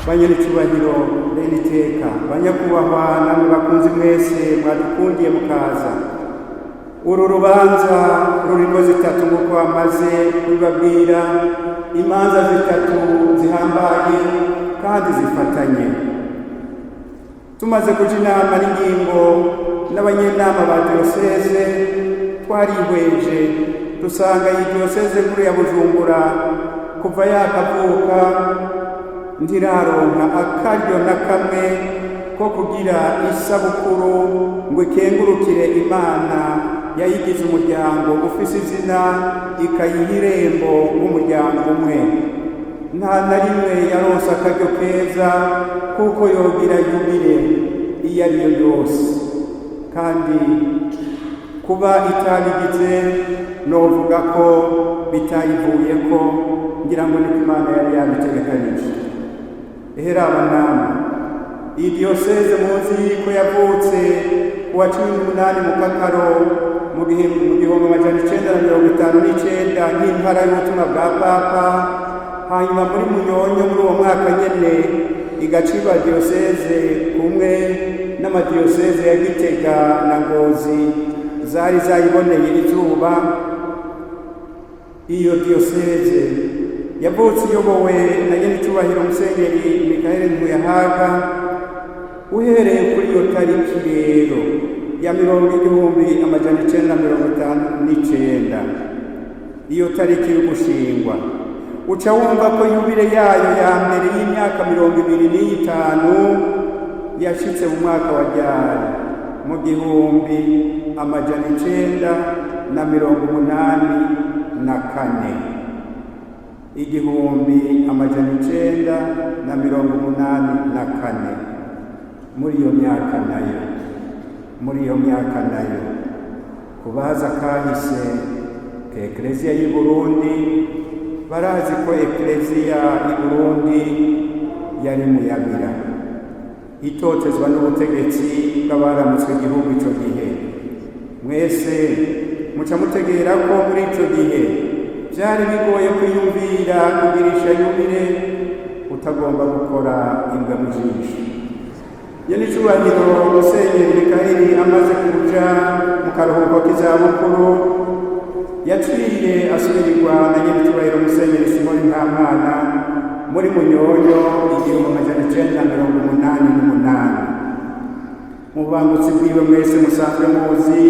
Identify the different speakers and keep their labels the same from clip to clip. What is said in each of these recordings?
Speaker 1: Banyenicubahiro, bene iteka, banyakubahwa, namwe bakunzi mwese mwadukundiye mukaza, uru rubanza rurimo zitatu nk'uko bamaze kubibabwira, imanza zitatu zihambaye kandi zifatanye. Tumaze kuja inama n'ingingo n'abanyenama ba diyoseze, twarihweje dusanga iyi diyoseze nkuru ya Bujumbura kuva yakavuka ntiraronka akaryo na kamwe ko kugira isabukuru ngo ikengurukire Imana yayigize umuryango ufise izina, ikayiha irembo nk'umuryango umwe. Nta na rimwe yaronse akaryo keza kuko yogira yubile iyo ari yo yose. Kandi kuba itabigize, novuga ko bitayivuyeko, ngira ngo niko Imana yari yabitegekanije. Eheraba namwe, iyi diyoseze muzi ko yavutse ku wa 18 Mukakaro mu 1959 nk'intara y'ubutumwa bwa Papa, hanyuma muri Munyonyo muri uwo mwaka nyene igaciba diyoseze kumwe n'amadiyoseze ya Gitega na Ngozi zari zayiboneye izuba. Iyo diyoseze yavutse iyobowe na nyenicubahiro Musenyeri Mikaheli Ntuyahaga. Uhereye kuri iyo tariki rero ya 1959, iyo tariki yo gushingwa, uca wumva ko yubile yayo ya mbere y'imyaka 25 yashitse mu mwaka wa ryari? Mu 1984, 1984. Muri iyo myaka nayo, kubaza kahise ka Ekleziya y'i Burundi, barazi ko Ekleziya y'i Burundi yari muyabira, itotezwa n'ubutegetsi bw'abaramutswe igihugu ico gihe. Mwese muca mutegera ko muri ico gihe vyari bigoye kwiyumvira kugirisha yubile utagomba gukora imbwa mu jisho. Nyenicubahiro Musenyeri Mikaheli amaze kuja mu karuhuko k'izabukuru, yaciye asubirirwa na nyenicubahiro Musenyeri Simoni Ntamwana muri Munyonyo 1988. Mu bubangutsi bwiwe mwese musanzwe muzi,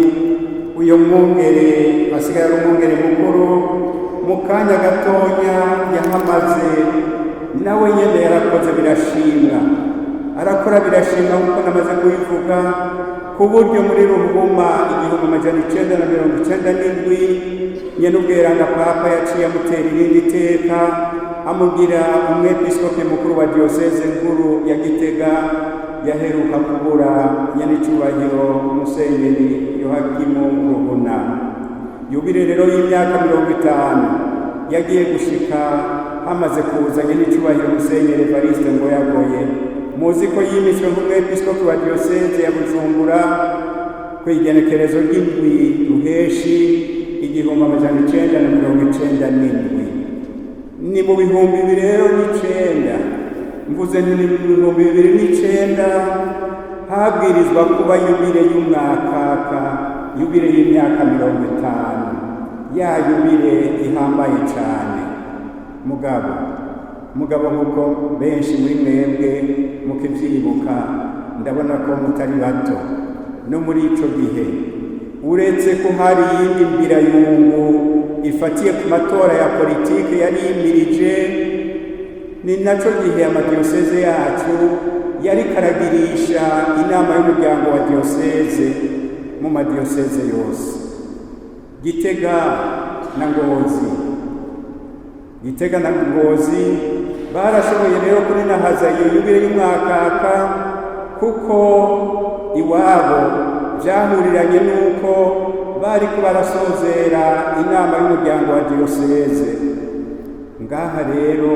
Speaker 1: uyo mwungere asigaye ari umwungere mukuru, mu kanya gatonya yahamaze nawe nyene yarakoze birashimwa, arakora birashimwa nk'uko namaze kubivuga, ku buryo muri Ruhuma 1997 nyenubweranda Papa yaciye amutera irindi teka, amugira umwepiskopi mukuru wa diyoseze nkuru ya Gitega yaheruka kubura nyenicubahiro Musenyeri Yohakimu Ruhuna. Yubile rero y'imyaka 50 yagiye gushika hamaze kuza nyenicubahiro Musenyeri Evariste Ngoyagoye. Muzi ko yimitswe nk'umwepiskopi wa diyoseze ya Bujumbura ku igenekerezo ry'indwi Ruheshi 1997. Ni mu 2009, mvuze nti ni mu 2009 habwirizwa kuba yubile y'umwakaka, yubile y'imyaka 50, ya yubile ihambaye cane. Mugabo nk'uko benshi muri mwebwe mukivyibuka, ndabona ko mutari bato, no muri ico gihe, uretse ko hari iyindi mbirayungu ifatiye ku matora ya politike yari yimirije, ni naco gihe amadiyoseze yacu yari karagirisha inama y'umuryango wa diyoseze mu madiyoseze yose, Gitega na Ngozi. Gitega na Ngozi barashoboye rero kuninahaza iyo yubile y'umwakaka, kuko iwabo vyahuriranye n'uko bariko barasozera inama y'umuryango wa diyoseze. Ngaha rero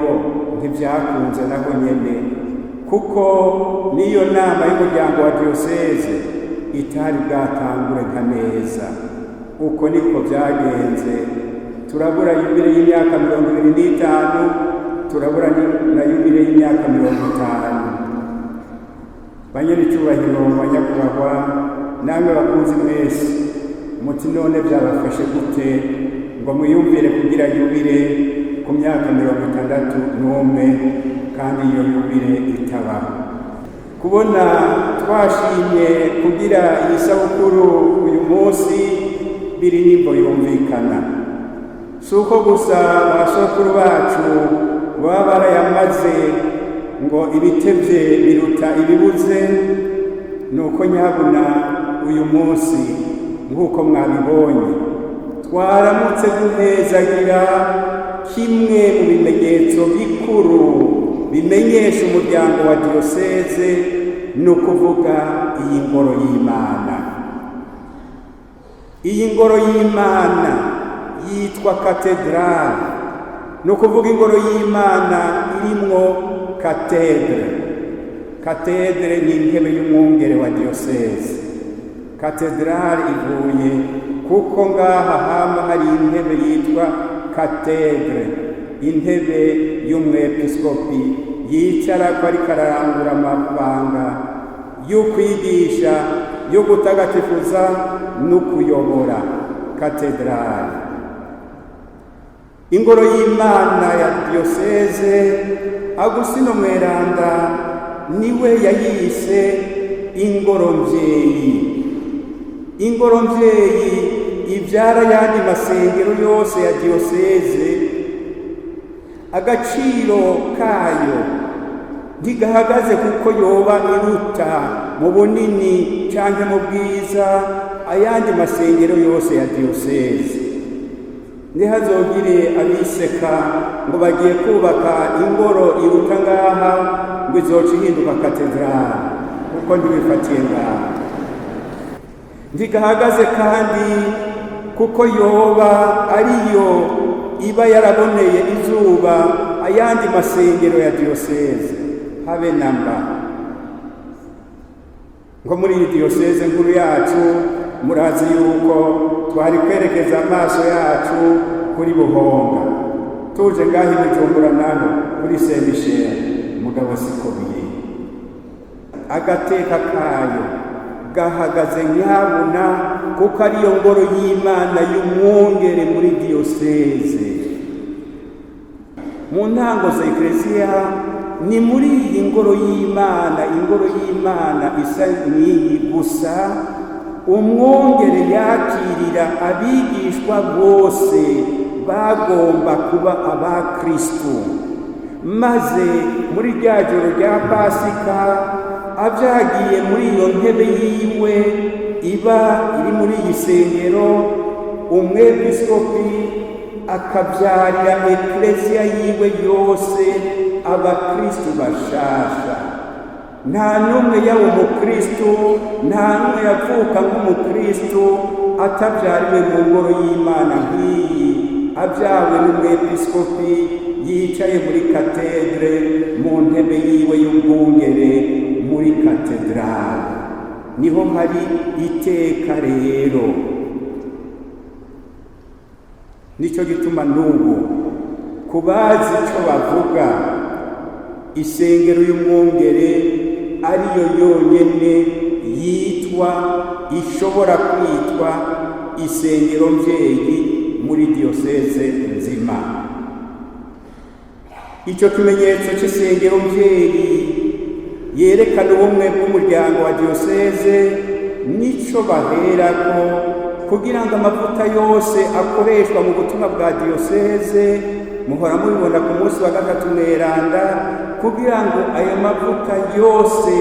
Speaker 1: ntivyakunze naho nyene, kuko n'iyo nama y'umuryango wa diyoseze itari bwatangure nka neza. Uko niko vyagenze, turabura yubile y'imyaka 25. Turabura na yubile y'imyaka 50. Banyenicubahiro, banyakubahwa, namwe bakunzi mwese, muti none byabafashe gute ngo mwiyumvire kugira yubile ku myaka 61 kandi iyo yubile itabaho? Kubona twashimye kugira iyi sabukuru uyu munsi biri nimbo yumvikana. Si uko gusa ba sokuru bacu baba barayamaze ngo ibitevye biruta ibibuze, ni uko nyabuna uyu munsi, nk'uko mwabibonye, twaramutse duhezagira kimwe mu bimenyetso bikuru bimenyesha umuryango wa diyoseze, ni ukuvuga iyi ngoro y'Imana. Iyi ngoro y'Imana yitwa katedrali, ni ukuvuga ingoro y'Imana irimwo cathèdre. Cathèdre ni intebe y'umwungere wa diyoseze. Katedrali ivuye kuko ngaha hama hari intebe yitwa cathèdre, intebe y'umwepiskopi yicarako ariko ararangura amabanga yo kwigisha, yo gutagatifuza no kuyobora katedrali. Ingoro y'Imana ya diyoseze, Agusino Mweranda niwe yayise ingoro mvyeyi, ingoro mvyeyi ibyara ayandi masengero yose ya diyoseze. Agaciro kayo ntigahagaze kuko yoba iruta mu bunini canke mu bwiza ayandi masengero yose ya diyoseze. Ntihazogire abiseka ngo bagiye kubaka ingoro iruta ngaha ngo izoca ihinduka katedrali, kuko ntibifatiye ngaha. Ntigahagaze kandi kuko yoba ariyo iba yaraboneye izuba ayandi masengero ya diyoseze, habe namba. Nko muri iyi diyoseze nkuru yacu, murazi yuko twari kwerekeza amaso yacu kuri Buhonga, tuje ngaho i Bujumbura naho kuri Saint Michel, mugabo siko biri. Agateka kayo gahagaze nyabuna kuko ariyo ngoro y'Imana y'umwungere muri diyoseze. Mu ntango za Ekereziya, ni muri iyi ngoro y'Imana, ingoro y'Imana isa n'iyi gusa, umwungere yakirira abigishwa bose bagomba kuba abakristu, maze muri rya joro rya Pasika, avyagiye muri iyo ntebe yiwe iba iri muri iyi sengero, umwepiskopi akabyarira ekleziya yiwe yose abakristu bashasha. Nta n'umwe yaba umukristu, nta n'umwe yavuka nk'umukristu atabyariwe mu ngoro y'Imana nk'iyi, abyawe n'umwepiskopi yicaye muri cathèdre, mu ntebe yiwe y'ubwungere muri katedrali. Niho hari iteka rero. Nicyo gituma n'ubu, ku bazi icyo bavuga, isengero y'umwungere ariyo yonyene yitwa, ishobora kwitwa isengero mvyeyi muri diyoseze nzima. Icyo kimenyetso cy'isengero mvyeyi yerekana ubumwe bw'umuryango wa diyoseze nico baherako kugira ngo amavuta yose akoreshwa mu butumwa bwa diyoseze, muhora mubibona ku munsi wa gatatu mweranda, kugira ngo ayo mavuta yose,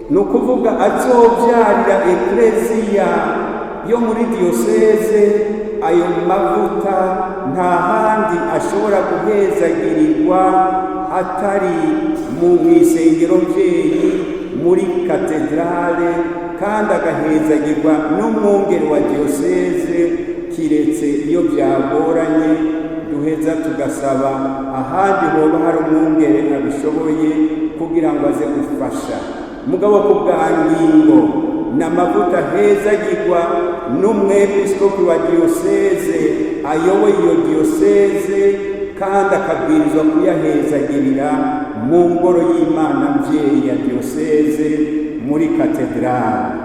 Speaker 1: ni ukuvuga azobyarira ekleziya yo muri diyoseze, ayo mavuta nta handi ashobora guhezagirirwa atari mu isengero mvyeyi muri katedrale, kandi agahezagirwa n'umwungere wa diyoseze. Kiretse iyo byagoranye, duheza tugasaba ahandi hoba hari umwungere abishoboye kugira ngo aze gufasha. Mugabo ku bwa ngingo, ni amavuta hezagirwa n'umwepiskopi wa diyoseze ayoboye iyo diyoseze. Kandi akabwirizwa kuyahezagirira mu ngoro y'Imana mvyeyi ya diyoseze, muri katedrali.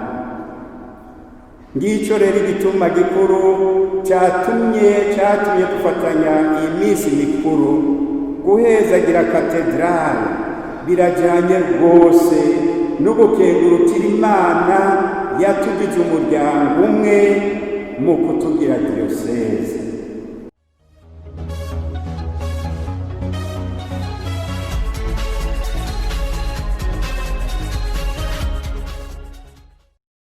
Speaker 1: Ngicyo rero igituma gikuru cyatumye dufatanya iyi minsi mikuru. Guhezagira katedrali birajyanye rwose no gukengurukira Imana yatugize umuryango umwe mu kutugira diyoseze.